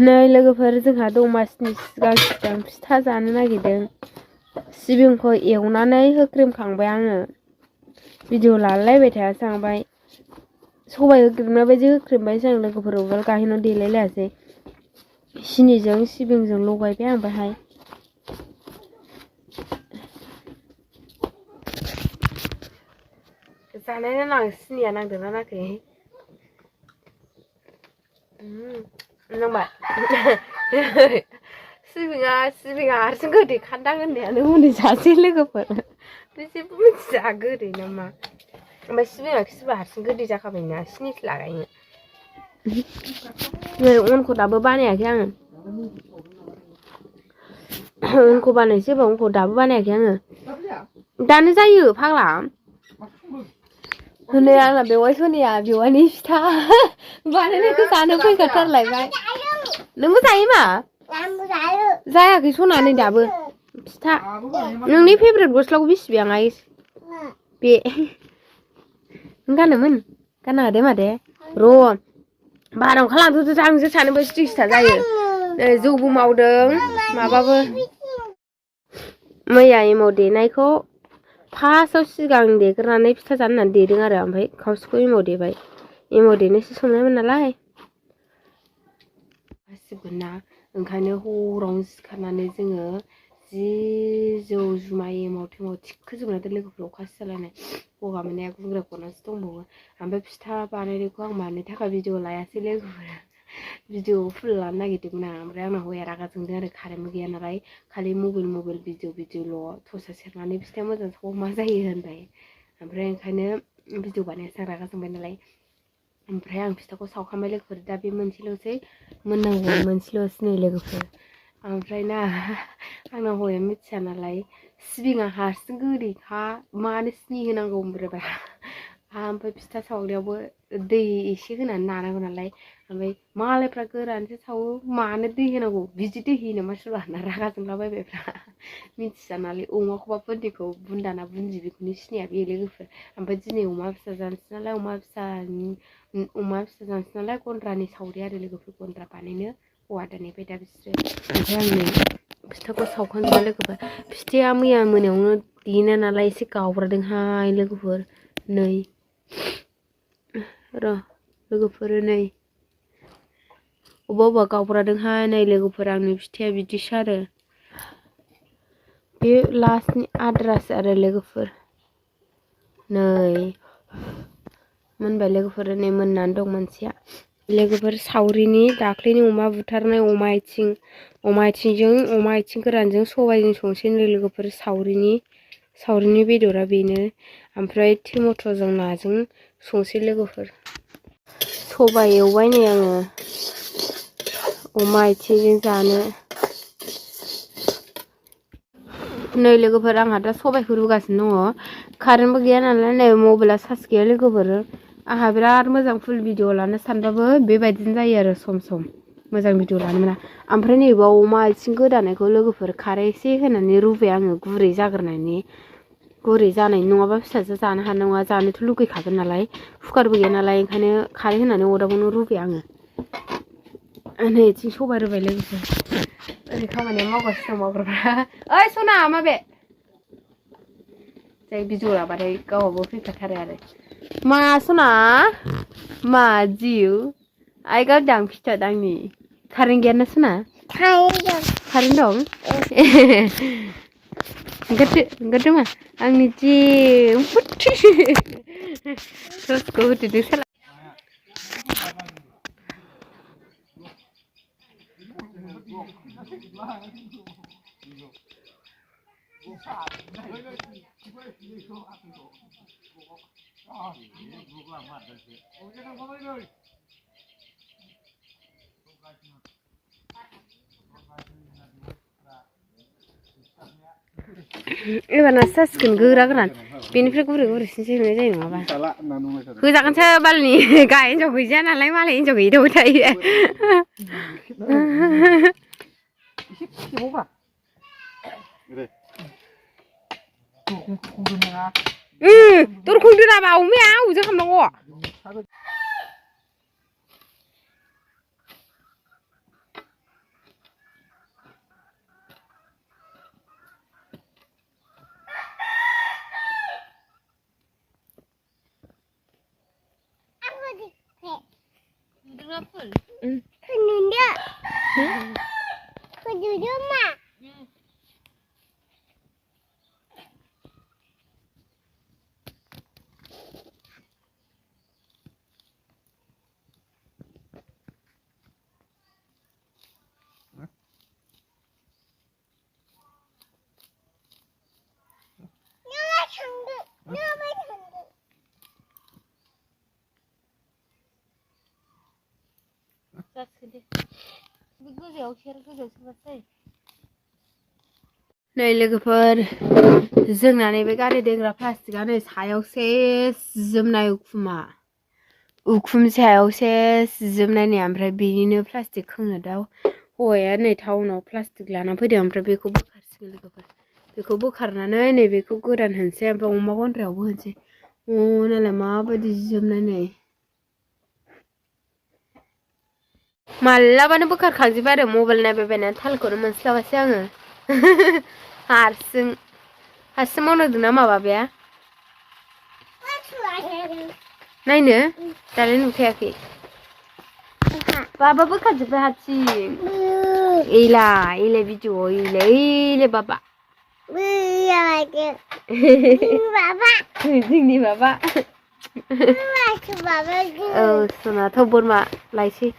नै लोगोफोर जोंहा दमासिनि सिगां सिगां फिथा जानो नागिरदों। सिबिंखौ एवनानै होख्रेमखांबाय आङो। भिडिअ लालायबाय थायासै आं ओमफ्राय सबाइ होख्रेमनाय बायदि होख्रेमबाय जों लोगोफोर उवाल गाहेनाव देलाय लायासै। सिनिजों सिबिंजों लगायबाय आं बाहाय। जानायनो नां सिनिया नांदोंना नाङाखै? नांबाय। सिबिङा हारसिं गोदै खान्दां होननायानो हनै सासे लोगोफोर जेबो मिथिया गोदै नामा। ओमफ्राय सिबिङा खिबा हारसिं गोदै जाखाबायना सिनिसो लागायनो। नै अनखौ दाबो बानायाखै आङो। अनखौ बानायसै होनबा अनखौ दाबो बानायाखै आङो। दानो जायो फाग्ला। हनै आंना बेवाइ सनिया बेवाइनि फिथा बानायनायखौ जानो फैखाथारलायबाय। नोंबो जायो मा? जायाखै सना नै दाबो फिथा। नोंनि फेभरेट गस्लाखौ बेसे बेयाङाय? बे नों गानोमोन? गाननाङा दे मादे र'। बारा ओंखार लांथ'दो दां नोंसोर सानैबो सिथि सिथा जायो। जौबो मावदों माबाबो मैया एमाव देनायखौ फार्स्टआव सिगां देग्रोनानै फिथा जानो होननानै देदों आरो ओमफ्राय खावसेखौ एमाव देबाय। एमाव देनोसो संनायमोन नालाय गासिबो ना ओंखायनो हरावनो सिखारनानै जोङो जि जौ जुमाय एमाव थेमाव थिखोजोबना दोन लोगोफोर अखासो जालायनाय गगा मोननाया गुंग्रा गनासो दंबावो। ओमफ्राय फिथा बानायनायखौ आं मानो थाखाय भिडिअ लायासै लोगोफोरा भिडिअ फुल लानो नागिरदोंमोन आं। ओमफ्राय आंना हौवाया रागा जोंदों आरो कारेन्टबो गैया नालाय खालि मबाइल भिडिअल' थसा सेरनानै फिथाया मोजां सावो मा जायो होनबाय। ओमफ्राय ओंखायनो भिडिअ बानायासै आं रागा जोंबाय नालाय। ओमफ्राय आं फिथाखौ सावखांबाय लोगोफोर दा बे मोनसेल'सै मोननांगौ मोनसेल'सै नै लोगोफोर। ओमफ्राय ना आंना हौवाया मिथिया नालाय सिबिङा हारसिं गोदैखा मानो सिनि होनांगौ होनबाय। ओमफ्राय फिथा सावनायावबो दै एसे होनानै नानांगौ नालाय ओमफ्राय मालायफ्रा गोरानसो सावो मानो दै होनांगौ बिदि दै होयो नामा सोरबा होनना रागा जोंलाबायबायफ्रा मिथिया नालाय अमाखौबा बुन्दिखौ बुन्दाना बुन्दि बेखौनो सिनाया बे लोगोफोर। ओमफ्राय दिनै अमा फिसा जानोसै नालाय अमा फिसा जानोसै नालाय गन्द्रानि सावरि आरो लोगोफोर गन्द्रा बानायनो हौवा दोनैबाय दा बिसोरो। ओमफ्राय आं नै फिथाखौ सावखांजोबबाय लोगोफोर। फिथाया मैया मोनायावनो देना नालाय एसे गावब्रादोंहाय लोगोफोर। नै र' लोगोफोर नै अबेबा गावब्रादोंहाय नै लोगोफोर आंनि फिथाया बिदिसो आरो बे लास्टनि आद्रासो आरो लोगोफोर। नै मोनबाय लोगोफोर नै मोननानै दं मोनसेया। लोगोफोर सावरिनि दाख्लैनि अमा बुथारनाय अमा आथिंजों अमा आथिं गोरानजों सबाइजों संसै लोगोफोर सावरिनि बेदरा बेनो। ओमफ्राय टमेट'जों नाजों संसै लोगोफोर। सबाइ एवबाय नै आङो अमा आथिंजों जानो। नै लोगोफोर आंहा दा सबाइखौ रुगासिनो दङ। कारेन्टबो गैया नालाय नै मबाइला चार्ज गैया लोगोफोर। आंहा बिराद मोजां फुल भिडिअ लानो सानबाबो बेबायदिनो जायो आरो सम मोजां भिडिअ लानो मोना। ओमफ्राय नैबेयाव अमा आथिं गोदानायखौ लोगोफोर खारै एसे होनानै रुबाय आङो गुरै जानायनि नङाबा फिसाजो जानो हानाय नङा। जानोथ' लुगैखागोन नालाय कुकारबो गैया नालाय ओंखायनो खारै होनानै अरदाबावनो रुबाय आङो। नै बिथिं सबाइ रुबाय लोगोफोर। ओरै खामानिया मावगासिनो दं मावग्राफ्रा। ओइ सना माबे जाय भिडिअ लाबाथाय गावहाबो फैखाथारो आरो मा सना मा जिउ आइ गारदां फिथा दांनि कारेन्ट गैयाना सना कारेन्ट दं ओंखारदो मा आंनि जिउ टर्सखौ होथेदो साला। एबारनासो जासिगोन गोरा गोरान बेनिफ्राय गुरै गुरैसिनसो हेबनाय जायो नङाबा होजागोनसो बालनि गाहाय हिनजाव गैजाया नालाय मालाय हिनजाव गैदावबाय थायो। दरखं दोनाबा अमाया अबेजों हाबनांगौ। नै लोगोफोर जोंना नैबे गारि दोनग्रा प्लास्टिकआ नै सायाव सेस जिजोबनाय उखुम सायाव सेस जिजोबनाय नै ओमफ्राय बेनिनो प्लास्टिक खोंनो दा हौवाया नै टाउनाव प्लास्टिक लाना फैदों ओमफ्राय बेखौ बोखारसिगोन लोगोफोर बेखौ बोखारनानै नै बेखौ गोदान होनसै ओमफ्राय अमा गन्द्रायावबो होनसै नालाय माबायदि जिजोबनाय नै मालाबानो बोखारखांजोबबाय आरो मबाइल नायबाय बायनानै थालखौनो मोनस्लाबासै आङो हारसिं मावनांदों ना माबाया नायनो दालाय नुखायाखै बाबा बोखारजोब्बाय हारसिं एलाय भिडिअ एलाय बाबा जोंनि बाबा औ सनाथ' बोरमा लायसै